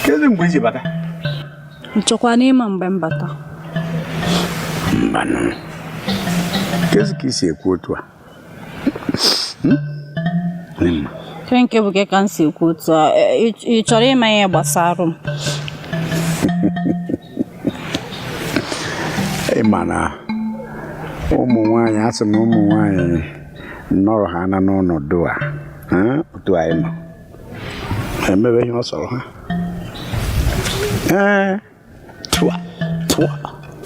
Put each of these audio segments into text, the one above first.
Kedu mgbe i ji bata? Ị chọkwanụ ịma mgbe m bata? Mbanụ. Kezi ka i si ekwu otu a? Hmm? Ke nke bụ ka m si ekwu otu a, ị chọrọ ịma ihe gbasara m? Ị ma na ụmụ nwaanyị a sị na ụmụ nwaanyị nọrọ ha na n'ọnọdụ a otu anyị nọ emebe ihe ọ sọrọ ha ee tụa tụa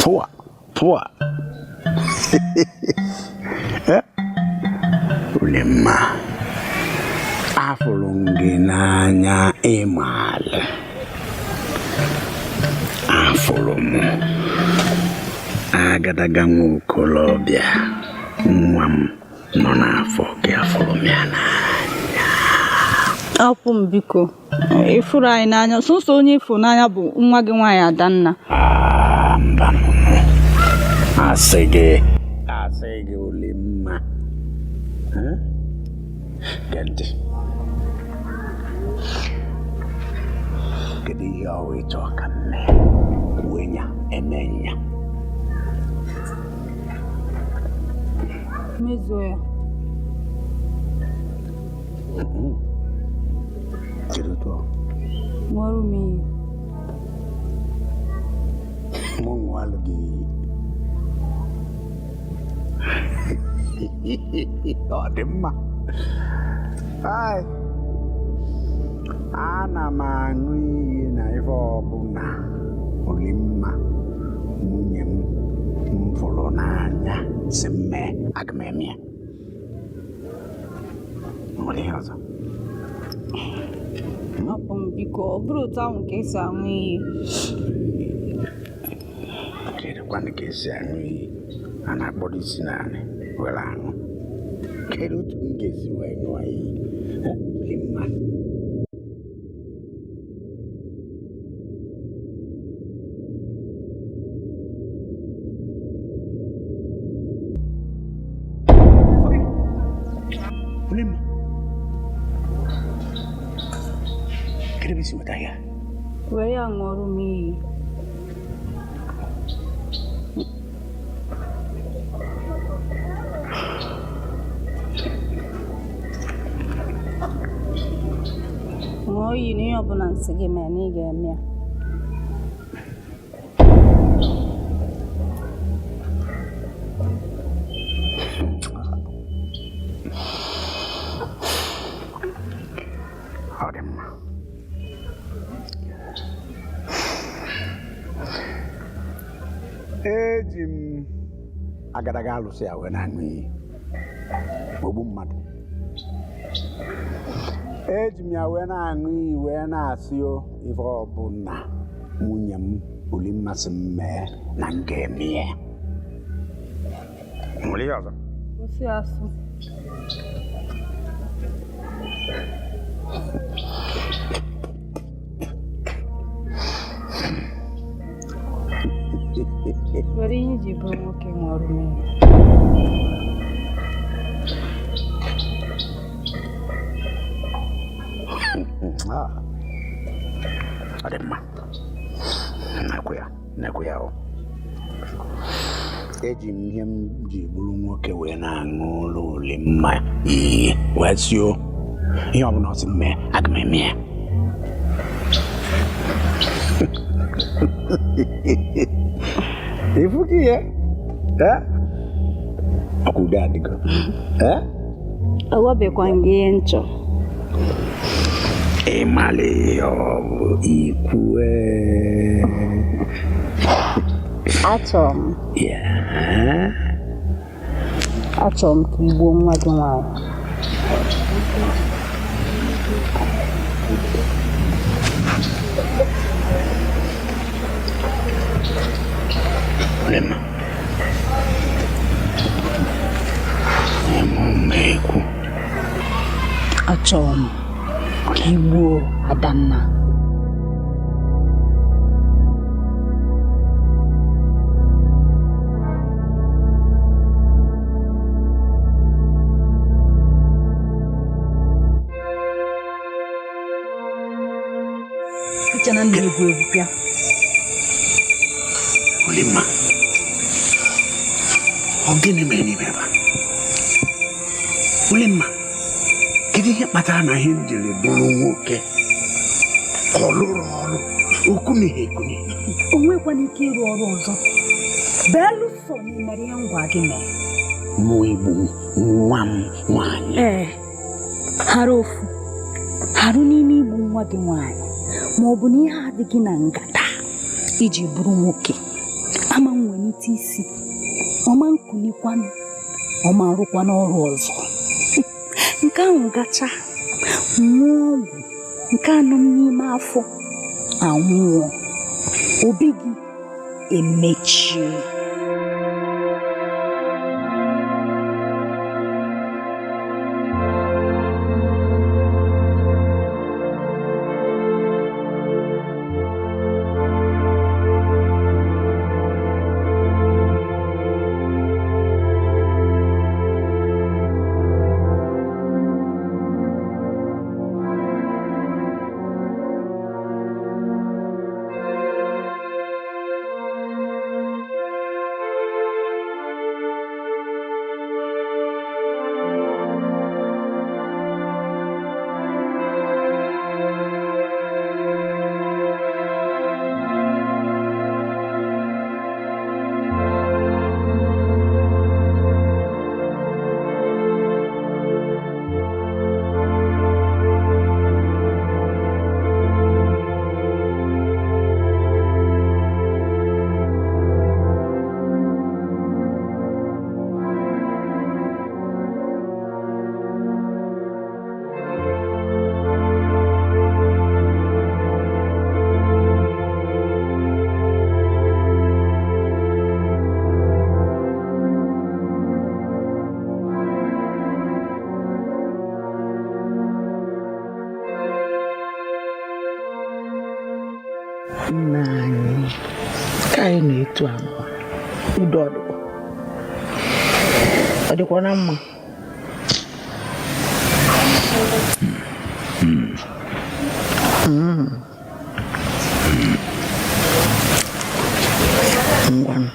tụa tụa Ulimma afụrụ m gị n'anya ị malụ afụrụ m agadaga nwa okolobịa nwa m nọ n'afọ gị afụrụ m ya n'anya. Akwụ m biko ị fụrụ anyị n'anya sọsọ onye ị fụrụ n'anya bụ nwa gị nwaanyị Adanna. Mba asị gị asị gị Ulimma gee ntị kedu ihe ọ wụ ị chọ ka m mee kwuo ya eme ya. Mezuo ya. Kedu otu ọ? Ṅụọrọ m iyi. Mụ ṅụọlụ gị iyi. Ọ dị mma. Ai. Ana m aṅụ iyi na ife ọbụla Ulimma nwunye m m fụrụ n'anya sị m mee aga m eme ya. Nwere ihe ọzọ? Hapụ m biko, ọ bụrọ otu ahụ ka esi aṅụ iyi. Kedụkwanụ ka esi aṅụ iyi? A na-akpọrọ isi n'anị were aṅụ. Kedu otu m ga-esi wee ṅụọ iyi? Ulimma. Ulimma. Kedu ebe i si weta ya? Were ya ṅụọrọ m iyi. Ṅụọ iyi na ihe ọbụla m sị gị mee na ị ga-eme ya. Ọ dị mma. Eji m agadaga alụsị a wee na-aṅụ iyi ogbu mmadụ. Eji m ya wee na-aṅụ iyi wee na-asị o ife ọbụla nwunye m Ulimma sị m mee na m ga-eme ya. Nwere ihe ọzọ? Kwụsị asụ. Were ihe i ji bụrụ nwoke ṅụọrọ m iyi. Ọ dị mma. Nekwe ya, nekwe ya o. Eji m ihe m ji bụrụ nwoke wee na-aṅụrụ Ulimma iyi wee sị o ihe ọbụla ọ sị m mee aga m eme ya. Ị fụgo ihe? Ọkwa udo adịgo. Agwabekwa m gị ihe m chọ. Ị mara ihe ọ bụ i kwue. Achọrọ m. Achọrọ m ka i gbuo nwa gị nwaanyị. Ulimma. Ekwu. Achọrọ m ka i gbuo Adanna. Echena m na-egwu egwu bịa. Ulimma, ọ gịnị mere n'ime ebe a? Ulimma, kedu ihe kpatara na ihe m jiri bụrụ nwoke ọ lụrụ ọrụ okunihe ekuni? O nwekwana ike ịrụ ọrụ ọzọ belụsọ na ị mere ihe ngwa gị mere. Mụ igbu nwa m nwaanyị? Ee, hara ofu harụ n'ime igbu nwa gị nwaanyị, ma ọ bụ na ihe adịghị na ngata iji bụrụ nwoke ama nwelite isi ọma nkunikwanụ ọma rụkwa n'ọrụ ọzọ. Nke ahụ gacha, nwụọ ọgwụ nke anọ m n'ime afọ anwụọ, obi gị emechie. Nna anyị, ka anyị na-etu anụ udo ọdụkwa, ọ dịkwa na mma. Ngwanụ,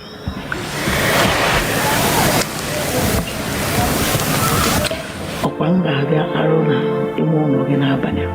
ọkwa m ga-abịa arụ na ime ụlọ gị n'abalị a.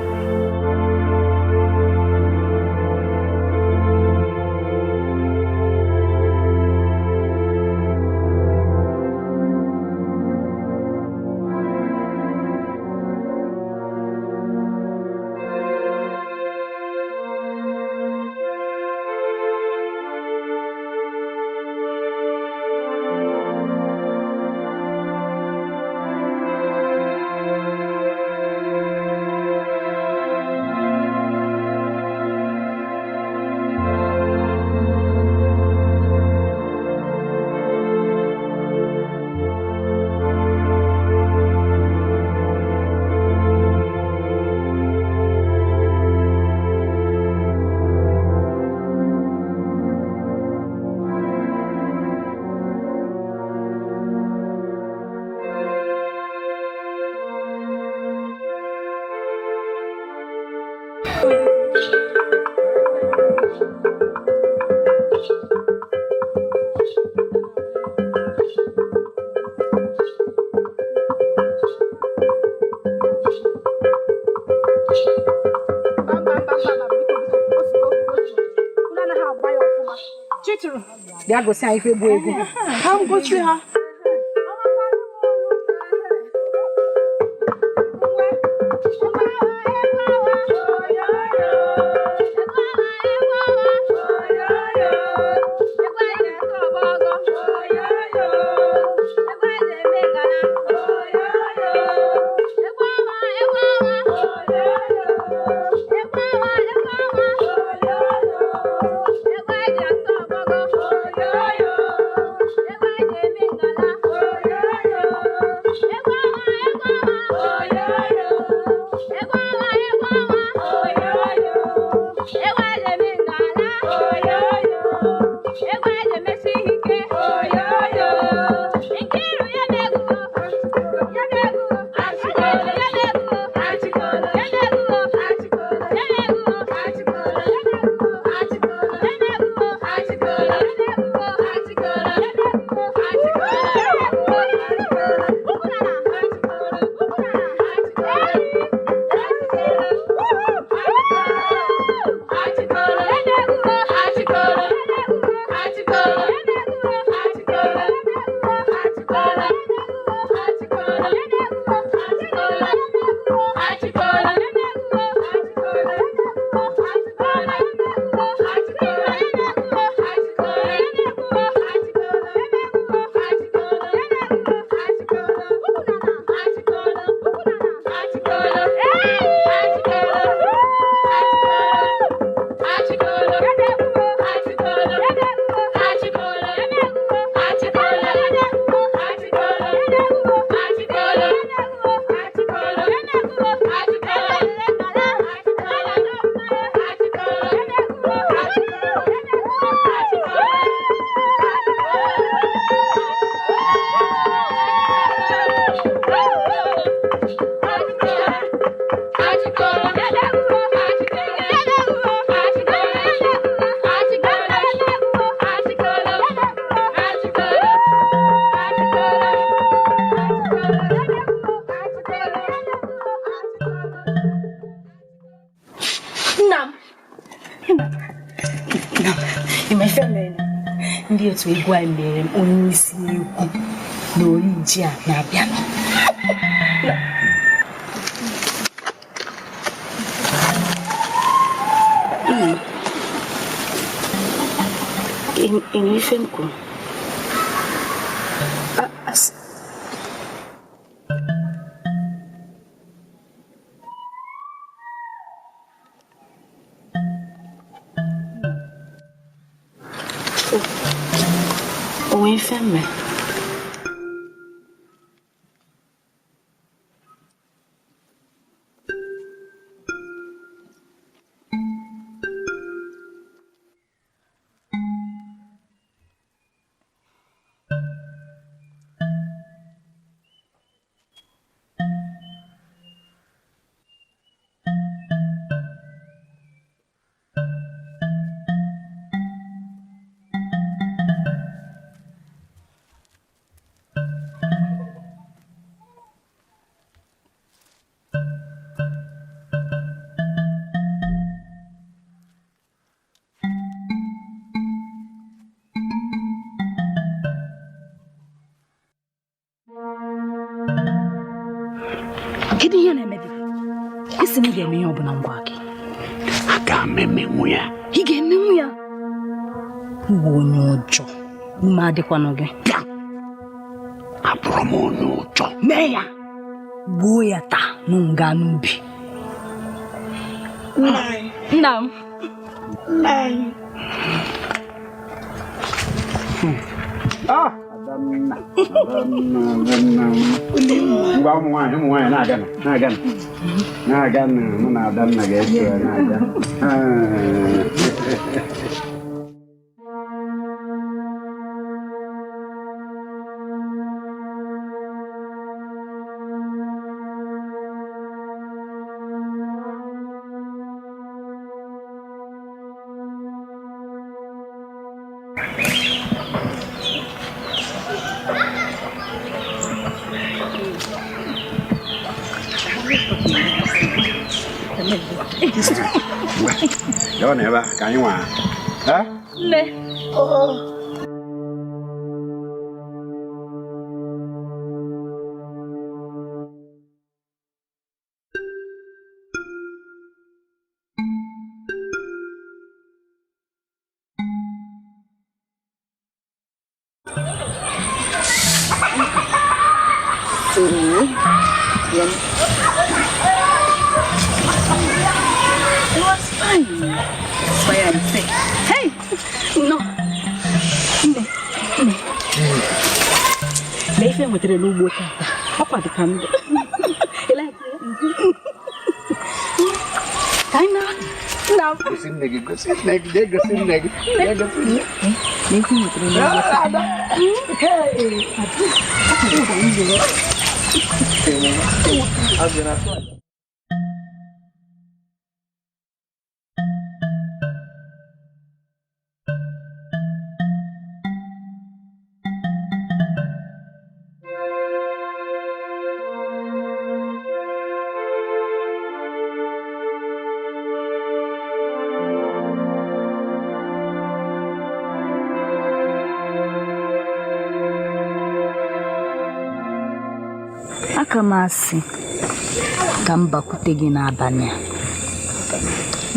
Bịa gosi anyị ife bụ egwu. Ka m gosi ha. Egwu Ndị otu egwu anyị mere m onye isi egwu na ori ji a na-abịa. Ịnụ ife m kwuru? Onwe ife mme. Kedu ihe na-eme gị? Isi na ị ga-eme ihe ọbụla ngwa gị. Aga m emenwu ya. Ị ga-emenwu ya? Uwe onye ọjọọ. Ume adịkwanụ gị. Bịa. Abụrụ m onye ụjọ. Mee ya. Gbuo ya taa na nga n'ubi. Nna m. Nna anyị. Ah! Adanna, Adanna, Adanna. Ngwa ụmụ nwaanyị na-aga na-aga na-aga na mụ na Adanna ga-eso ya na-aga. Gawa na ebe a ka anyị nwaa. Nne. It was fine. That's why I say, hey, no. Nne, nne. Na ife nwetara n'ugbo tata, ọkwa dị ka ndụ. Ị like it? Ka anyị na nna m. Gosi nne gị, gosi nne gị, jee gosi nne gị, jee gosi nne. Na ife nwetara n'ugbo tata. Hey, ọkwa dị ka ndụ. Aka m asị ka m bakwute gị n'abalị a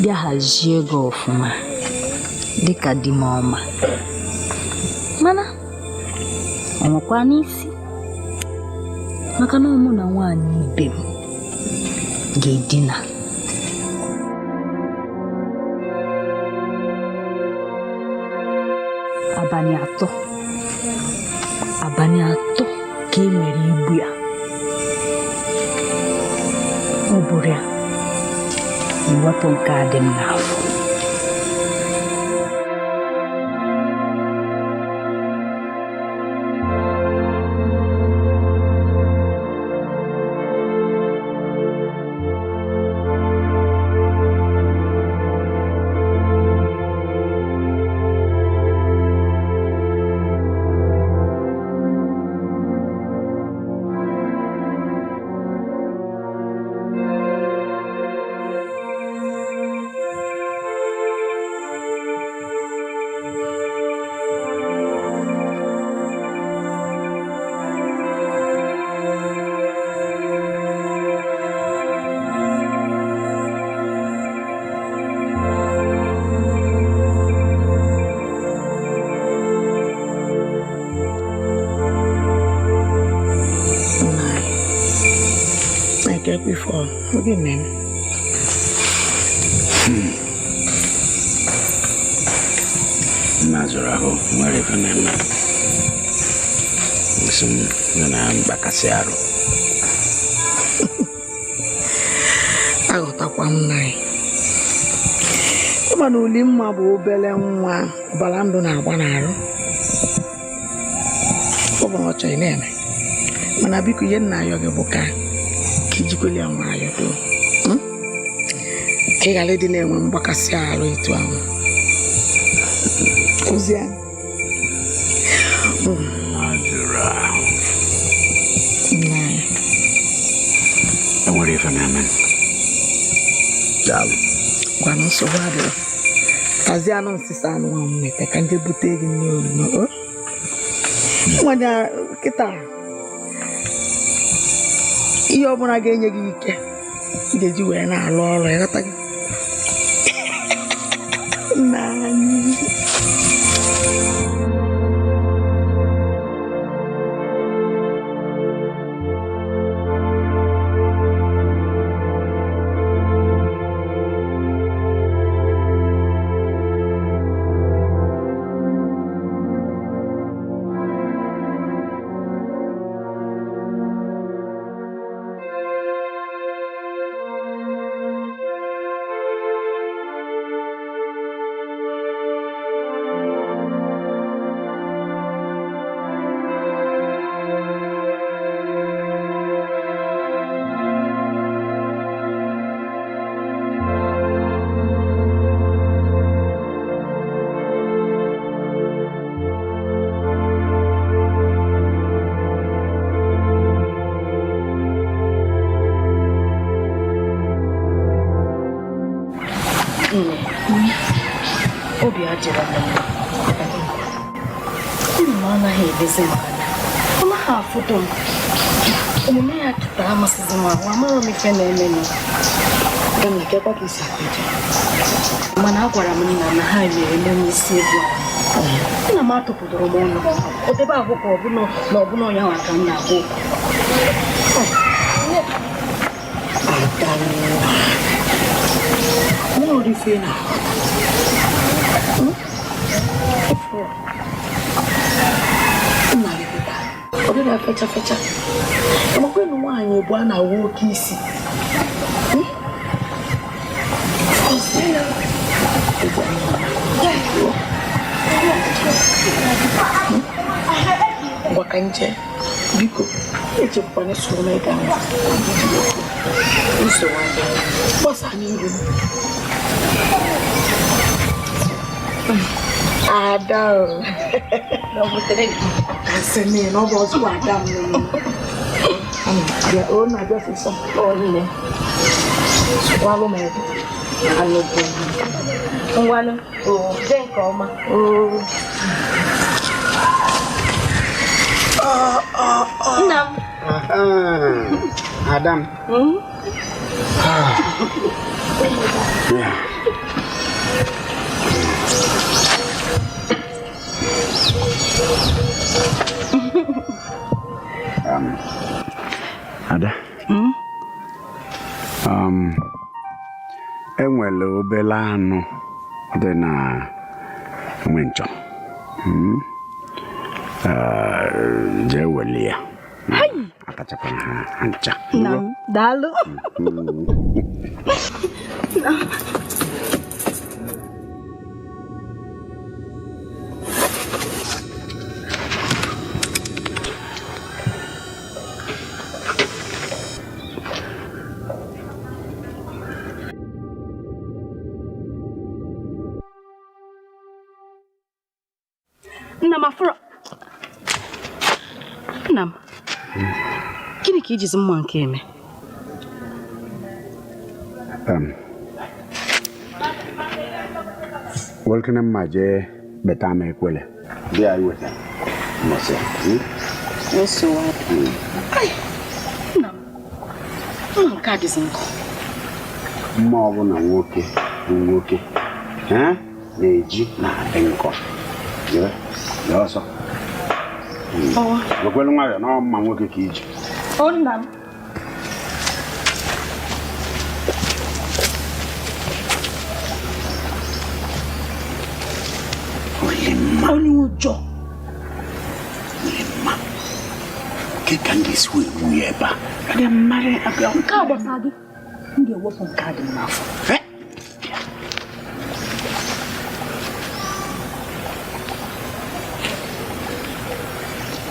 bịa hazie gị ọfụma. Dịka di m ọma. Mana ọ nwekwa n'isi maka na mụ na nwaanyị ibe m ga-edina. Abalị atọ, abalị atọ ka e nwere igbu ya. Ọ bụrụ ya, mwepụ nke a dị m n'afọ. Nna zụrụ ahụ nwere ife na-eme. Nsị m nọ na mgbakasị arụ. Aghọtakwa m nna anyị. Ịma na Ulimma bụ obere nwa ọbara ndụ na-agba n'arụ. Ọ bụ na ọ chọrọ na-eme. Mana biko ihe nna ayọ gị bụ ka ijikweli ya nwayọ doo. Ka ị ghara ịdị na-enwe mgbakasị arụ etu ahụ. Kụzie. Nna zụrụ ahụ. Nna anyị. Enwere ife na-eme. Daalụ. Gwana nsogbu adịrọ. Tazie anụ nsịsa anụ ahụ m mete ka nje bute gị nne oriri. Nwanya kịta ihe ọbụla ga-enye gị ike ị ga-eji wee na-alụ ọrụ ịghọta gị. Nna anyị. Obi adịrọ m mma. Uru m anaghị edezi m anya. Ọ naghị afụdo m. Omume ya kịta amasịzi m ahụ, amarọ m ife na-eme m. Mana agwara m nna na ha mere eme m isi egwu ahụ. Nna m atụpụdoro m ọnụ. O debe ahụ ka ọbụna na ọbụna ya nwa ka m na-agwa okwu. Ọ dịghị fecha fecha. Amakwa na nwaanyị bụ a na-awụ oke isi. Ngwa ka nje, biko, echefukwana soro m ebe ahụ. Nsogbu adịghị. Gbasa n'iru m. Ada o. Asị m na ọ bụ ọzọ ada m nọ. Bịa, ọ na-abịa ọsịsọ. Ọ nne. Sụkwalụ m ebe. Anụgo m. Ngwanụ, o jee nke ọma. Nna m. Ada m. Enwere obere anụ dị na nwe nchọ. Jee weli ya, atachakwana ha ncha. Nna m, daalụ. Nna m, afụrọ nna m. Gịnị ka ijizi mma nke eme? Welkene mma, jee beta m ekwele dị ya iweta mbọsị. Nsogbu. Nna m, mma nke a dịzi nkọ. Mma ọbụla nwoke bụ nwoke, eh, na-eji na-adị nkọ. Jee, jee ọsọ. Wekwelu nwayọ na ọ mma nwoke ka iji. O nna m. Ole mma. Onye ụjọ. Ole mma ke ka m ga-esi wee gbu ya ebe a? Adị mmadụ abịa. Nke a gbasara gị. M ga-ewepụ nke a dị m n'afọ. Eh?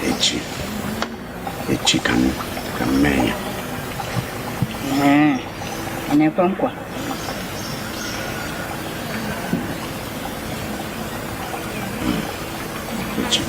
Echi echi ka m mee ya. Ọ na-ekwe nkwa. Echi.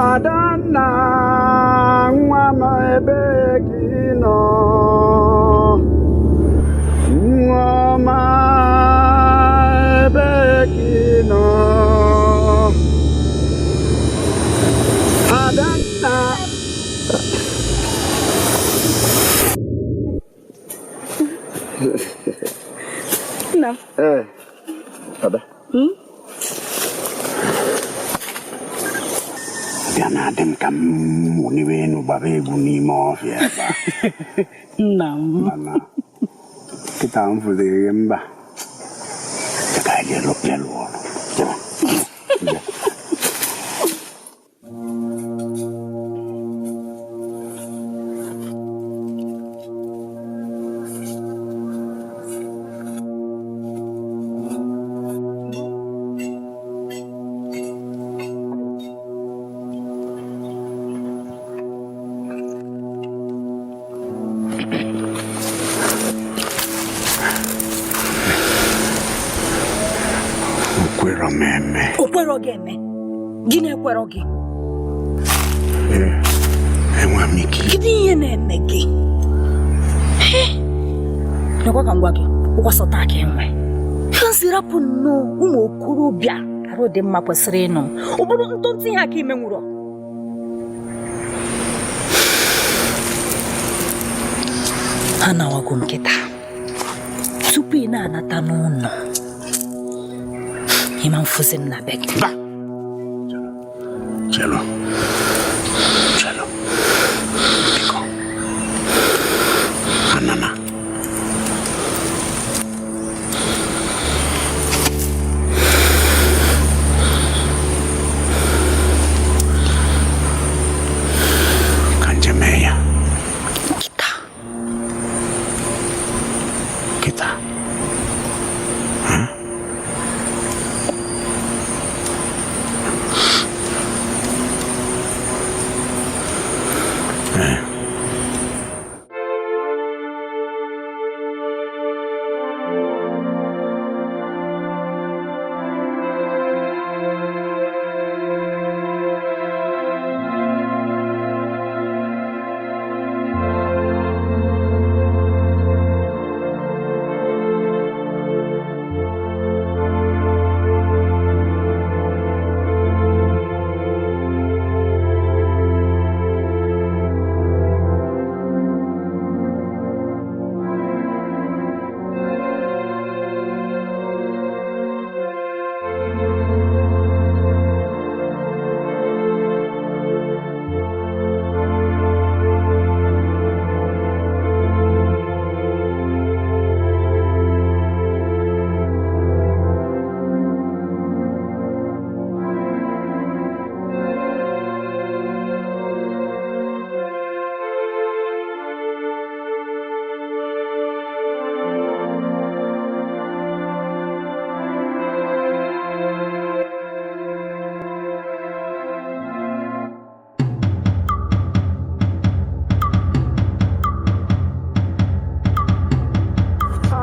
Adanna, nwa m, ebe ka ị nọ? Nwa ọma, ebe ka ị nọ? Adanna. Nna m. Ee, Ada. Bịa, na-adị m ka m mụniwe enu gbaba egwu n'ime ọfịa ebe a. Nna m. Mana kịta m fụziri mba. Ka anyị jee lụọ ọrụ. Jebe. Jebe. O kwero m eme. O kwero gị eme gịnị? Ekwero gị? Ee, enwe m ike. Kedu ihe na-eme gị? Nekwa ka m gwa gị, ụkwasọta ka enwe ha nsi rapụ nnọọ ụmụ okorobịa. Arụ dị mma kwesịrị ịnụ m. Ọ bụrụ ntụntụ ihe aka ime nwụrụ. Anawago m kịta. Tupu ị na-anata n'ụlọ, ịma mfụzi m na be gị. Chelo. Chelo. Biko. Anana. Ka njem mee ya. Kịta. Kịta.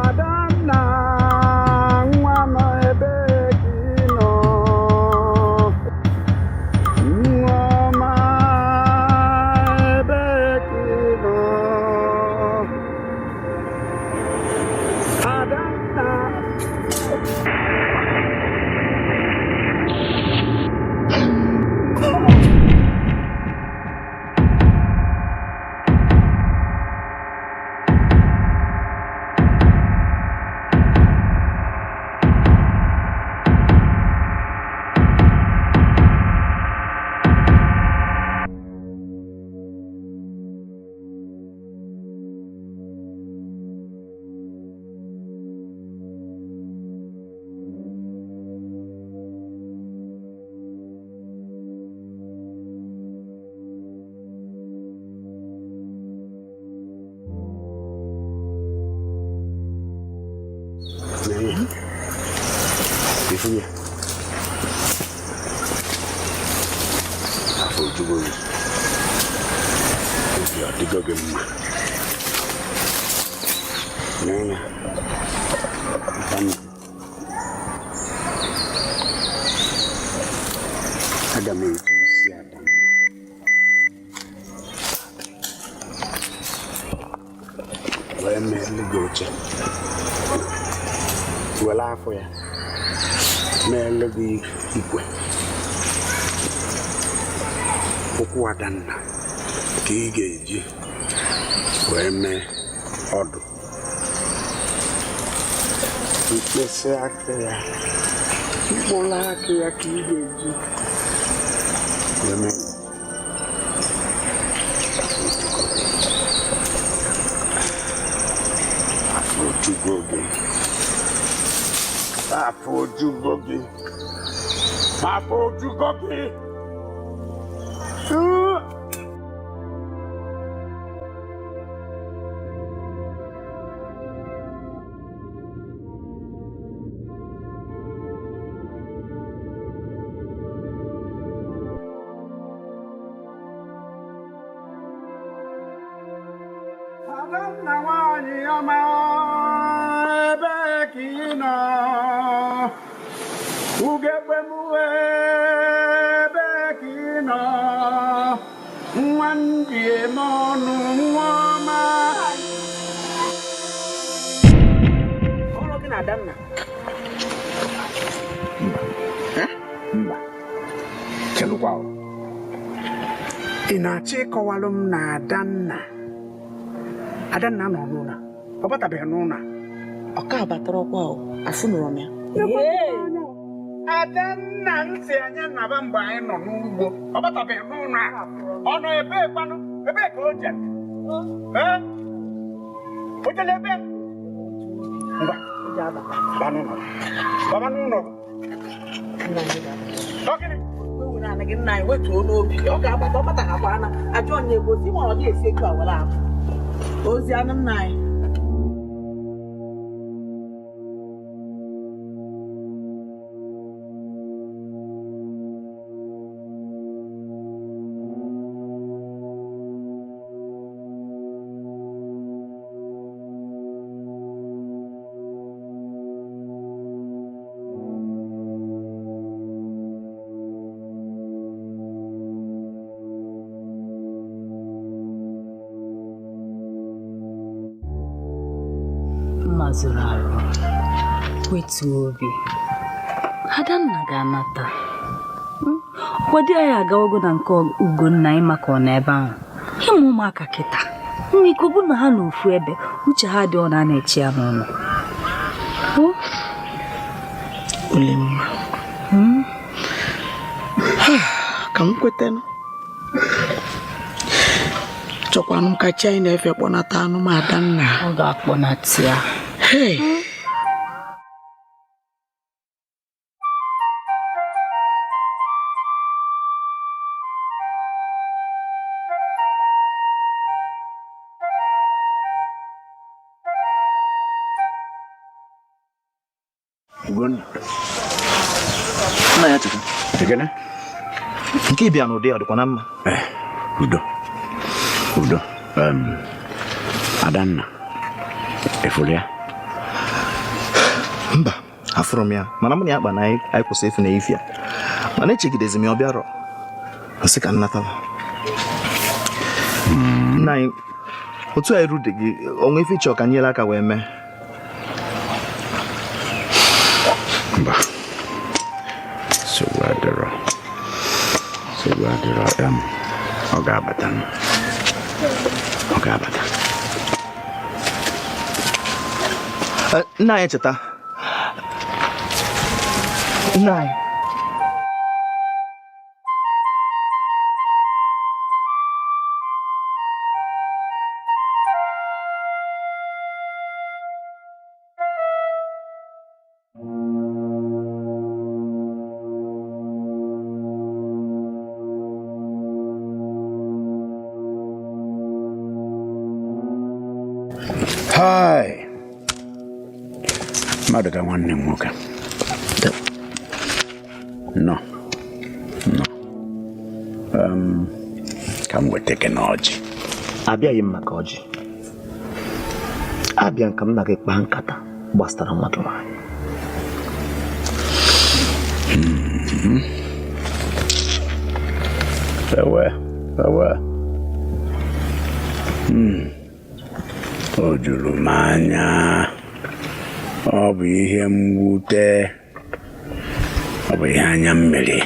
Adanna nwa m ebee ka ị nọ? Nwa ọma ebee ka ị nọ? Adanna. Ifunye. Afọ ojugo gị. Obi ọ dịgo gị mma. N'anya. Adanna. Aga m eji isi Adanna. Wee meelu gị oche. Were afọ ya meelu gị ikwe. Ụkwụ Adanna ka ị ga-eji wee mee ọdụ. Mkpịsị aka ya, mkpụrụ aka ya ka ị ga-eji wee mee. Afọ ojugo gị. Afọ ojugo gị. Afọ ojugo gị. Adanna nwanyị ọma ebee ka ị nọ? Ugegbe m ebee ka ị nọ? Nwa ndị eme ọnụ nwa ọma. Ọrụ gị na Adanna. Cherukwa o. Ị na-achọ ịkọwalụ m na Adanna Adanna nọ n'ụlọ ọ batabeghị n'ụlọ? Ọ ka batara ọkwa o, afụnụrụ m ya. Adanna ntị anya naba mgbe anyị nọ n'ugbo, ọ batabeghị n'ụlọ a. Ọ nọ ebe kwanụ? Ebee ka o jere? Ee? O jere ebe? Ngwa, baa n'ụlọ. Baba n'ụlọ. Dọkịnị. Ewu na gị nna anyị wetuo n'obi, ọ ga-abata, ọ bataghakwa ana ajọ onye ego si ma ọ dị esi etu a were ahụ ozi anụ nna anyị. Mma zuru arụ, wetuo obi. Adanna ga-anata. Ọkwa di anyị agawago na nke Ugonna ịma ka ọ nọ ebe ahụ. Ịmụ ụmụaka kịta nwee ike ọ bụ na ha n'ofu ebe uche ha dị ọ na na-eche ya n'ụlọ. Ulimma, ka m kwetenụ, chọkwanụ m ka chi anyị na-efe kpọnata anụ m Adanna. Ọ ga-akpọnata ya. Hey. Ugonna. Nna ya cheta. Ekene? Nke ịbịa n'ụdị ọ dịkwa na mma? Udo. Udo. Adanna. Efuru ya? Mba, afụrụ m ya, mana mụ na ya kpa na anyị kwụsị efu na efi ya. Mana echegidezi m ya ọ bịarọ. Nsị ka nnatala. Nna anyị, otu anyị rude gị, onwe ife ịchọ ka nyere aka wee mee. Mba. Nsogbu adịrọ. Nsogbu adịrọ. Ọ ga-abata. Ọ ga-abata. Nna anyị cheta. Nna anyị. Hai. Mmadụ ka nwanne m nwoke. Nọ. Nọ. Ka m weta gị n'ọjị. Abịaghị m maka ọjị. Abịa ka m na gị kpaa nkata gbasara nwa gị nwaanyị. Ewe, ewe. O juru m anya. Ọ bụ ihe mwute. Ọ bụ ihe anya mmiri.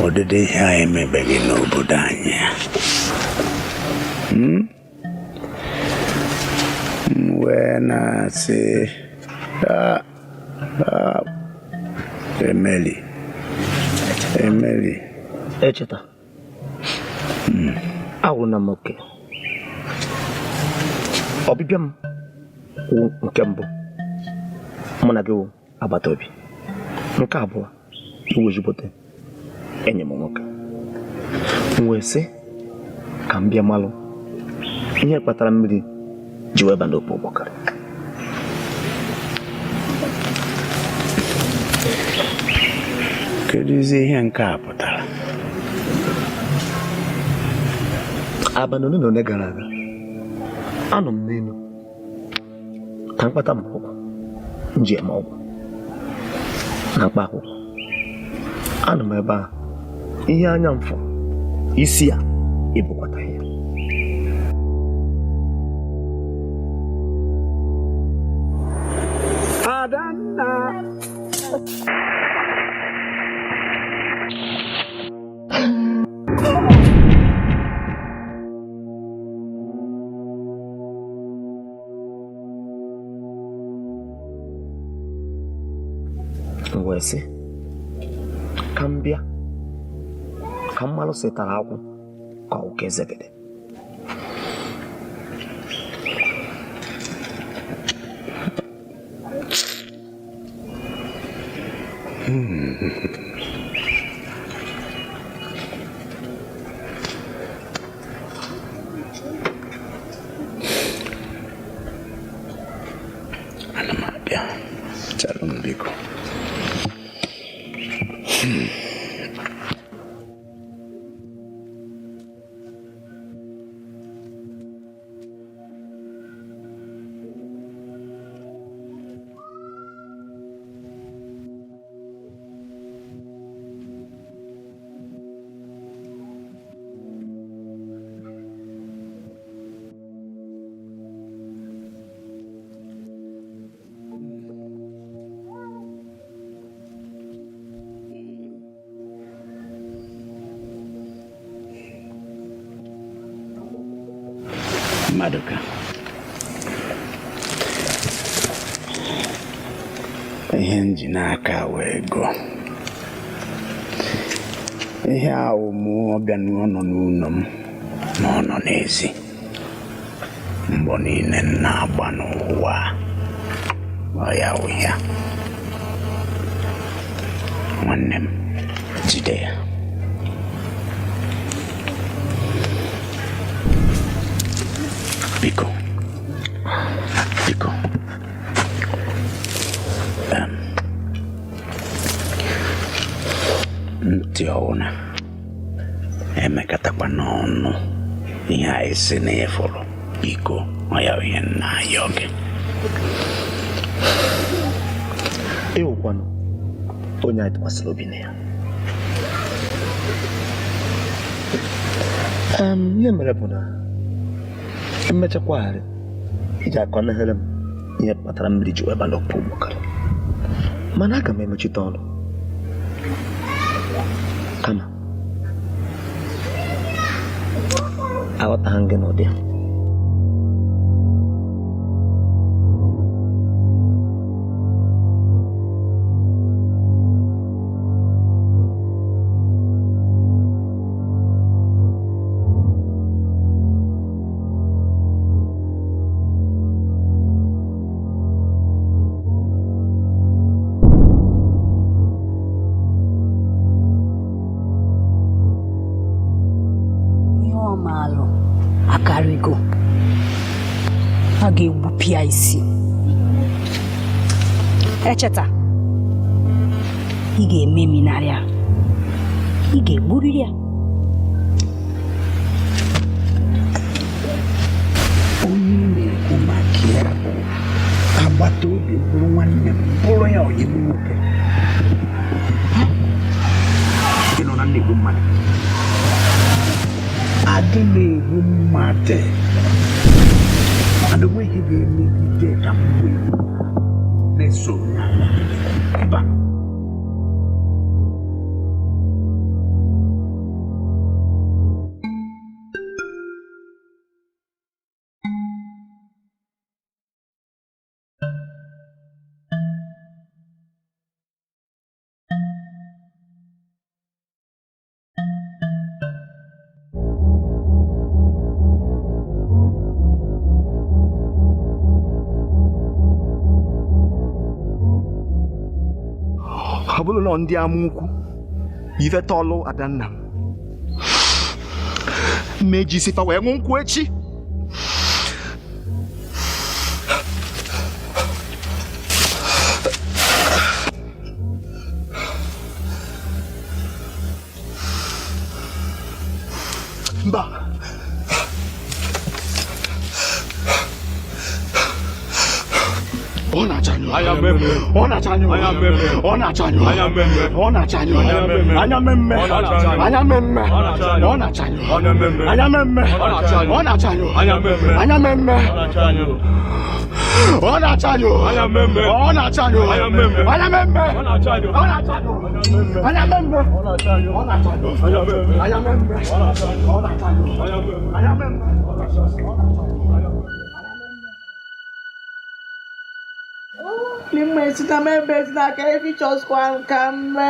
Ụdịdị ihe a emebeghị n'obodo anyị. M wee na-asị, Emeli, Emeli. Echeta. Awụna m oke. Ọbịbịa m wụ nke mbụ mụ na gị wụ agbata obi. Nke abụọ, iwu ezigbote enyi m nwoke. M wee sị ka m bịa malụ ihe kpatara mmiri ji wee ba n'opu ụgbọkara. Kedụzi ihe nke a pụtara? Abalị ole na ole gara aga, anọ m n'elu ka mkpata mgbọrọgwụ m ji eme ọgwụ na mkpa akwụkwọ. Anọ m ebe a, ihe anya m fụrụ, isi ya ebukwataghị ya. M wee sị ka m bịa ka m malụ sịtara akwụ ka ọ ka ezegede. Ana m abịa, chelụ m biko. Maduka, ihe m ji n'aka wee gụọ ihe ahụ mụ ọbịa nọ n'ụlọ m na ọ nọ n'ezi mbọ niile m na-agba n'ụwa ọ ya wụ ya. Nwanne m, jide ya. Biko, biko, ntị ọwụna emekatakwa n'ọnụ ihe anyị si na ịfụrụ. Biko, ọ ya ihe nna ya oge. Ịwụkwanụ onye anyị tụkwasịrị obi na ya. Ihe mere bụ na mmechakwagharị iji akọnahere m ihe kpatara mmiri ji wee ba n'ọkpụ ụgbọkara, mana aga m emechite ọnụ kama aghọtaghị m gị n'ụdị a. Akarịgo a ga-egbupịa isi. Echeta, ị ga-ememinarị ya, ị ga-egburiri ya. Onye na-ekwu maka ya bụ agbata obi bụrụ nwanne m, bụrụ ya onye m nwoke. Ị nọ na na-egbu mmadụ. Adị m egbu mmadụ. Mana onweghị ga-emegide ka m wee na-eso onye ala. Mba. Ọ bụrụ na ndị ama ukwu ife tọlụ adanna m mmeji isi fa wee ṅụ nkwụ echi. Mba, Ọ na-acha anyụ. Ọ na-acha anyụ. Ọ na-acha anyụ. Ọ na-acha anyụ. Anya mmemme. Anya mmemme. Ọ na-acha anyụ. Anya mmemme. Ọ na-acha anyụ. Anya mmemme. Ọ na-acha anyụ. Ọ na-acha anyụ. Anya mmemme. Ọ na-acha anyụ. Anya mmemme. Ọ na-acha anyụ. Anya mmemme. Ọ na-acha anyụ. Anya mmemme. Limwe sina mebe sina ka efi chọskwa ka mme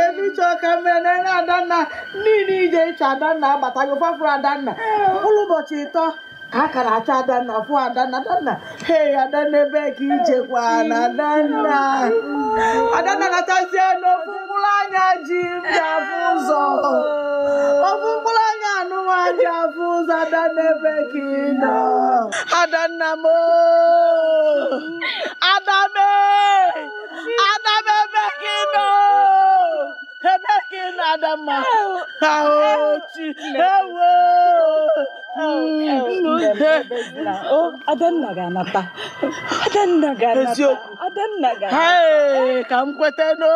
efi chọ ka mme na na Adanna niile ije ịchọ Adanna abatago fafuru Adanna mkpụrụ ụbọchị ịtọ ka a ka na-achọ Adanna fụ Adanna. Adanna, hey Adanna, ebe ka ijekwa na Adanna. Adanna natazie n'ofu mkpụrụ anya ji m ji afụ ụzọ, ofu mkpụrụ anya anụnwa ji afụ ụzọ. Adanna, ebe ka ị nọ? Adanna m, Adame, Adame, ebe ka ị nọ? Ebe ka ị nọ, Adamma? Ahụchi ewo. Adanna ga-anata. Adanna ga-anata. Eziokwu. Adanna ga-anata. Hey, ka m kweta no.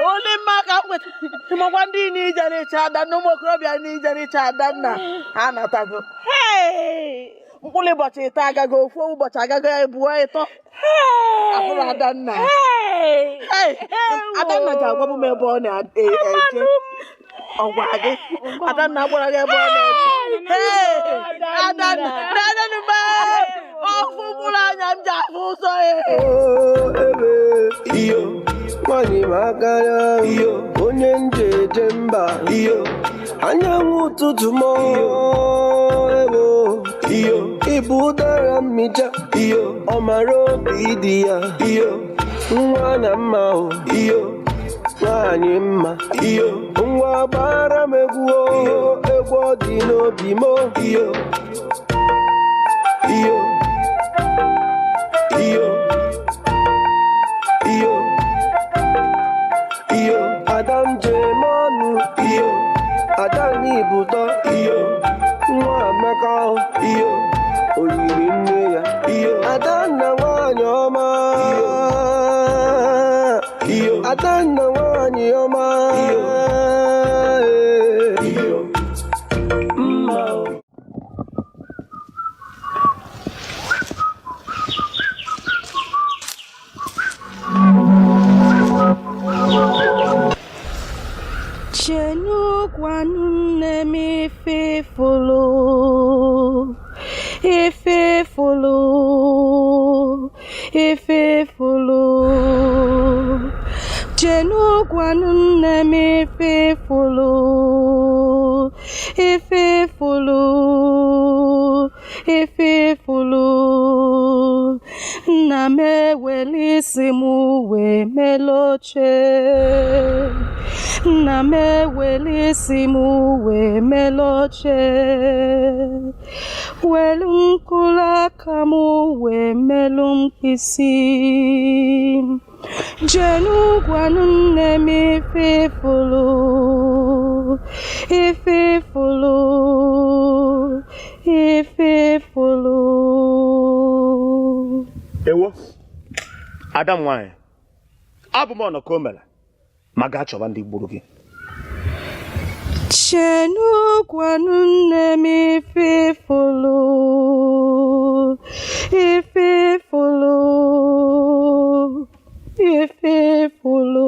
Only mma ka m kweta. Ịmakwa ndị n'ijere ịchọ Adanna, ụmụ okorobịa n'ijere ịchọ Adanna ha anatago. Mkpụrụ ụbọchị ịtọ agago, ofu ụbọchị agago, ebụọ ịtọ. Afụrụ Adanna. Hey, Adanna ga-agwabụ m ebe ọ na-eje. Ọ gwara gị? Adanna gwara gị ebe ọ na-eje. Hey, Adanna, Adanna m, ofu mkpụrụ anya m ji afụ ụzọ ya. Iyo, nwanyị m aka ya, iyo, onye njeje mba, iyo, anyanwụ ụtụtụ m, ewo, iyo, ịbụ ụdara mmịcha, iyo, ọmara obi dị ya, iyo, nwa na mma o, iyo, nwanyị mma, iyo, nwa gbara m egwu o, egwu ọ dị n'obi m o, iyo, iyo, iyo, iyo, iyo, Adam jem ọnụ, iyo, Adam n'ibutọ, iyo, nwa Amaka, iyo, o yiri nne ya, iyo, Adanna nwanyị ọma, iyo, Adanna nwanyị ọma, iyo, mma o. Chenukwa nne m ife fụlụ, ife fụlụ, ife fụlụ. Chenukwa nne m ife fụlụ, ife fụlụ, ife fụlụ. Nna m eweli isi m wee meloche. Nna m eweli isi m wee meloche. Welu mkpụrụ aka m wee melụ mkpịsị. Jenu gwanụ nne m ife fụlụ, ife fụlụ, ife fụlụ. Ewo, ada m nwaanyị, abụ m ọnọ ka o mere ma gaa chọba ndị gburu gị. Chenu gwanụ nne m ife fụlụ, ife fụlụ, ife fụlụ.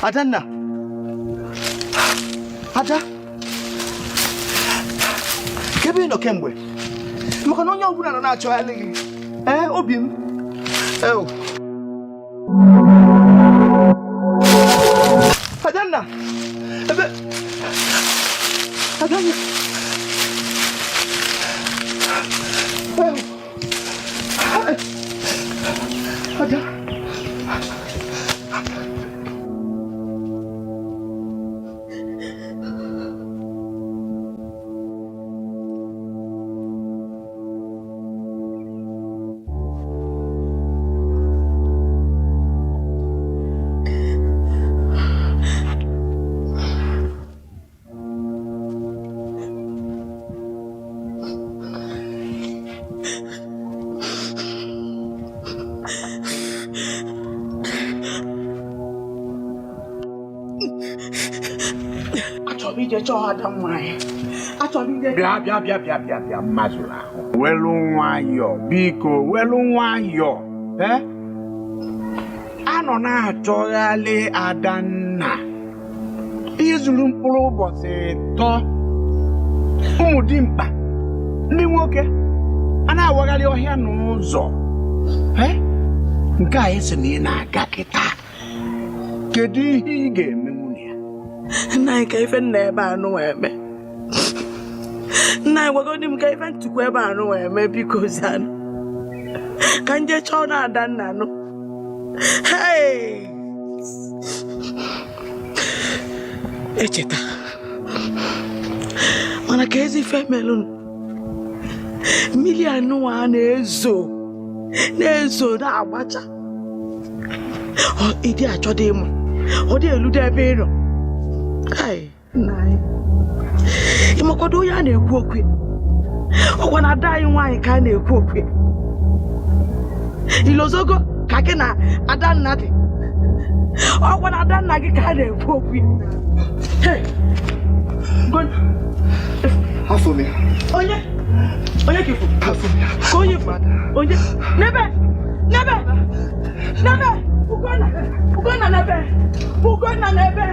Adanna. Ada. Kebe ị nọ kemgbe? Maka na onye ọbụla nọ na-achọgharị gị. Ee, obi m. Eo. Adanna. Ebe. Adanna. Eo. Ada. Achọrọ m ije chọọ ada nwaanyị. Achọrọ m ije. Bịa bịa bịa bịa bịa bịa mmazụrụ ahụ. Welu nwayọọ biko welu nwayọọ. Eh? Anọ na-achọghalị Adanna. Izuru mkpụrụ ụbọchị 3. Ụmụ dimkpa ndị nwoke a na-awagharị ọhịa n'ụzọ. Eh? Nke a esi na ị na-aga kịta. Kedu ihe ị ga-eme nwunye ya? Nna anyị ka ife nna ebe a nụwa eme. Nna anyị gwagodi m ka ife ntụkwa ebe a nụwa eme biko zanụ. Ka nje chọọ na Adanna nụ. Hey! Echeta. Mana ka ezi ife melụnụ. Mmiri anụwa na-ezo na-ezo na-agbacha. Ọ ịdị achọdị ịma. Ọ dị eludo ebe ị nọ. Ai, nna anyị. Ị makwado onye a na-ekwu okwu ya? Ọkwa na ada anyị nwaanyị ka a na-ekwu okwu ya. Ilozogo ka gị na Adanna dị. Ọkwa na Adanna gị ka a na-ekwu okwu ya. Hey! Afọ m ya. Onye? Onye ka ifu? Afọ m ya. Ka onye ifu? Onye? N'ebe! N'ebe! N'ebe! Ugonna! Ugonna n'ebe! Ugonna n'ebe!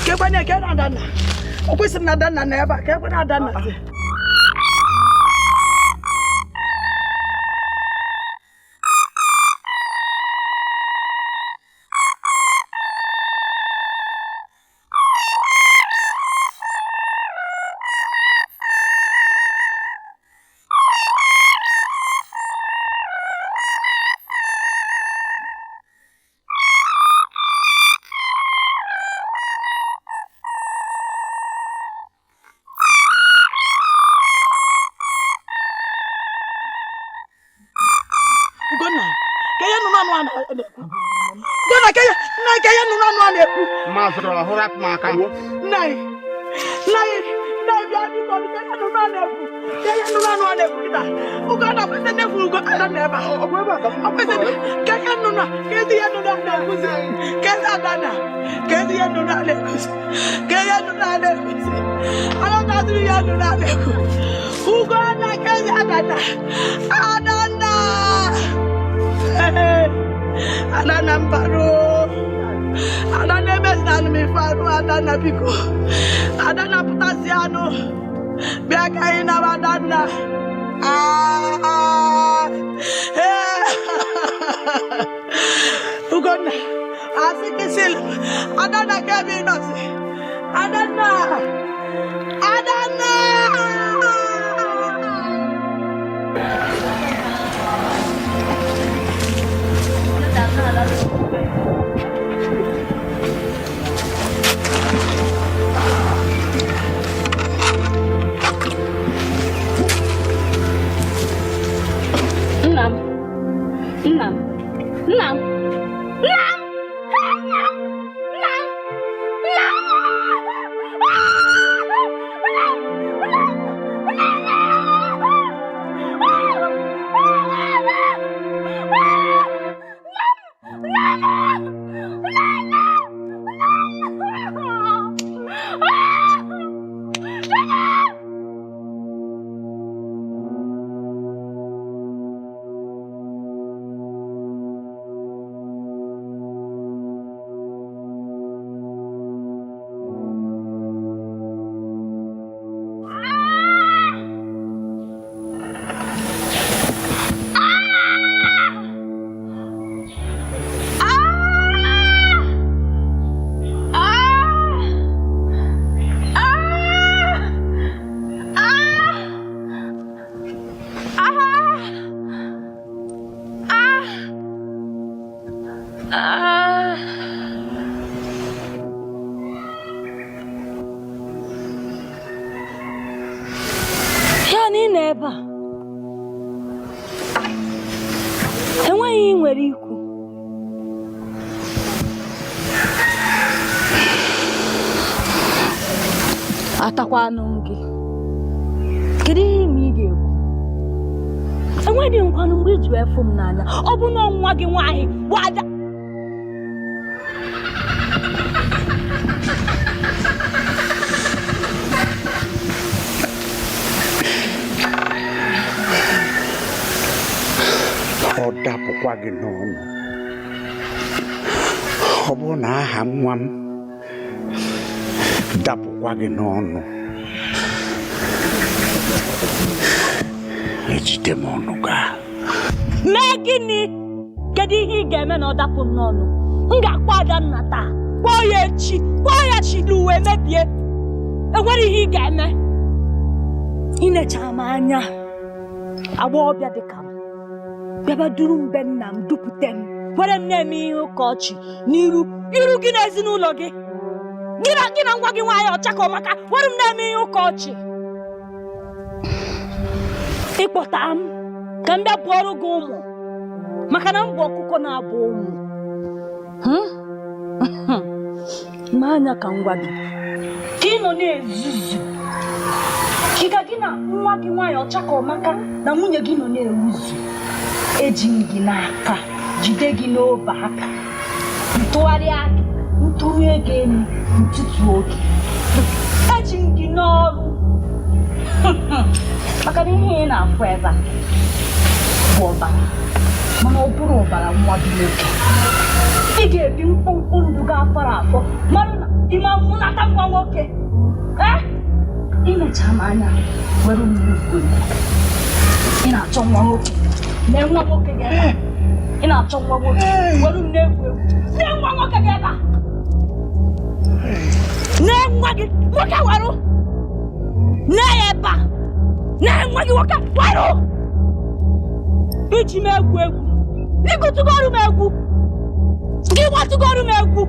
Kekwane ke na Adanna. O kwesịrị na Adanna na ebe a, ka ekwe na Adanna dị. Ugonna, ka ihe nụnụ anụ a na-ekwu. Ugonna, ka ihe nna ka ihe nụnụ anụ a na-ekwu. Mazụrụ ọhụrụ apụ m aka. Nna anyị, nna anyị, nna anyị bịa biko ka ihe nụnụ a na-ekwu. Ka ihe nụnụ anụ a na-ekwu kịta. Ugonna, kwesị nnefu Ugo Adanna ebe a. Ọ kwesị ka ihe nụnụ a, ka ezi ihe nụnụ a na-ekwuzi. Ka ezi Adanna, ka ezi ihe nụnụ a na-ekwuzi. Ka ihe nụnụ a na-ekwuzi. Aghọtaziri ihe nụnụ a na-ekwu. Ugonna, ka ezi Adanna. Adanna! Adanna mbaro. Adanna emezina anụ m ife anụ Adanna biko. Adanna pụtasị anụ. Bịa ka anyị naba Adanna. Ah! Eh! Ugonna, asị kịsịlị. Adanna ka ebe ị nọzi. Adanna! Adanna! Nna m, nna m, nna m, Ya na ị nọ ebe a, enweghị ihe ị nwere ikwu. Atakwanụ m gị. Kedu ihe ime ị ga-ekwu? Enweghị nkwanụ mgbe iji wee fụ m n'anya. Ọ bụ na nwa gị nwaanyị bụ ada. Ọ dapụkwa gị n'ọnụ. Ọ bụrụ na aha nwa m dapụkwa gị n'ọnụ, ejide m ọnụ gị. Mee gịnị? Kedu ihe ị ga-eme na ọ dapụ m n'ọnụ? M ga-akpọ Adanna taa, kpọọ ya echi, kpọọ ya chi n'uwe mebie. Enwere ihe ị ga-eme. Ị necha m anya, agbọghọbịa dị ka m, bịaba duru m be nna m, dupụte m, were m na-eme ihe ụka ọchị n'iru iru gị na ezinụlọ gị. Gị na ngwa gị nwaanyị ọcha ka ọmaka, were m na-eme ihe ụka ọchị. Ịkpọta m ka m bịa bụọrọ gị ụmụ, maka na m bụ ọkụkọ na-abụ ụmụ. Ma anya ka m gwa gị, ka ị nọ na-ezuzu, ka gị na nwa gị nwaanyị ọcha ka ọmaka na nwunye gị nọ na-ewuzu, eji m gị n'aka, jide gị n'obe aka, ntụgharịa gị, ntụrụ ego elu, ntụtụ oge. Eji m gị n'ọrụ. Maka na ihe ị na-afụ ebe a bụ ọbara, mana ọ bụrụ ọbara nwa gị nwoke. Ị ga-ebi mkpụmkpụ ndụ gị afọrọ afọ, mara na ime amụnata nwa nwoke. Imecha m anya were m n'ugwu. Ị na-achọ nwa nwoke, mee nwa nwoke gị ebe a. Ị na-achọ nwa nwoke, were m na-egwu egwu. Nee nwa nwoke gị ebe a. Nee nwa gị nwoke warụ. Nee ya ebe a. Nee nwa gị nwoke warụ. Iji m egwu egwu, ịgụtụgọrụ m egwu, gị gbatụgọrụ m egwu,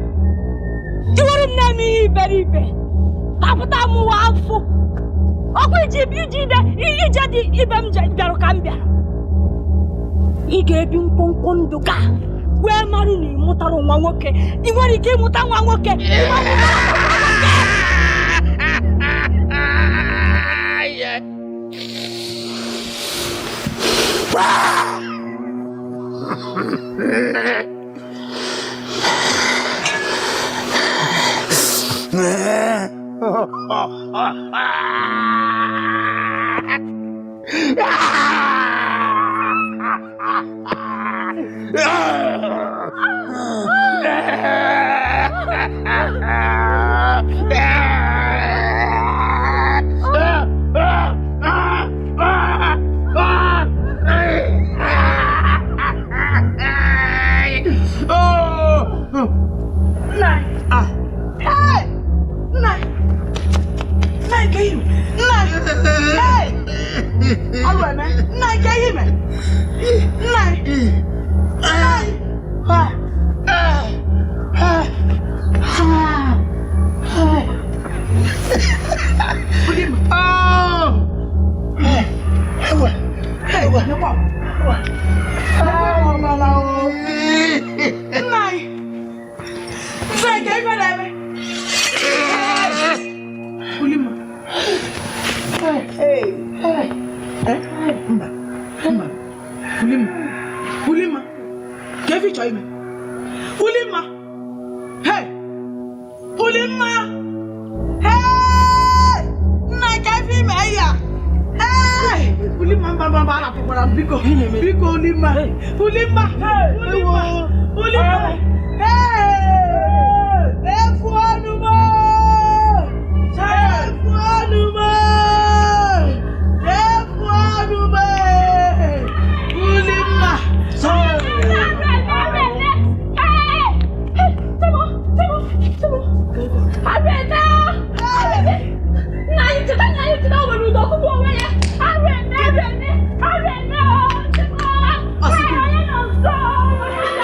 gị were m na-eme ihe iberibe, apụta m ụwa afụ. Ọkwa iji ije dị ibe m bịara ka m bịara. Ị ga-ebi mkpụmkpụ ndụ ka wee marụ na ị mụtara nwa nwoke. Ị nwere ike ịmụta nwa nwoke.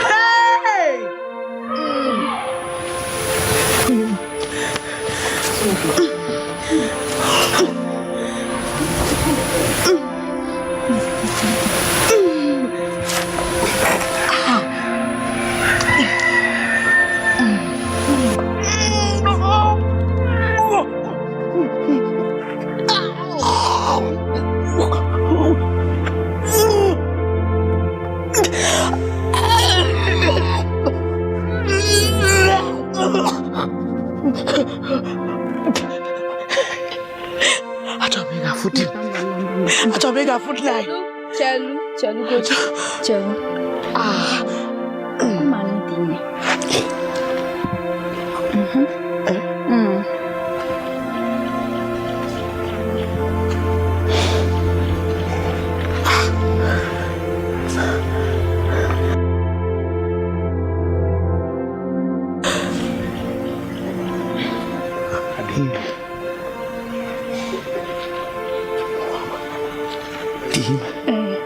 Hey! Ga-afụ nna anyị. Chelu, chelu godu. Chelu. Ah. Mma m dị ime. Mhm. Mm. Dị ime. Ee.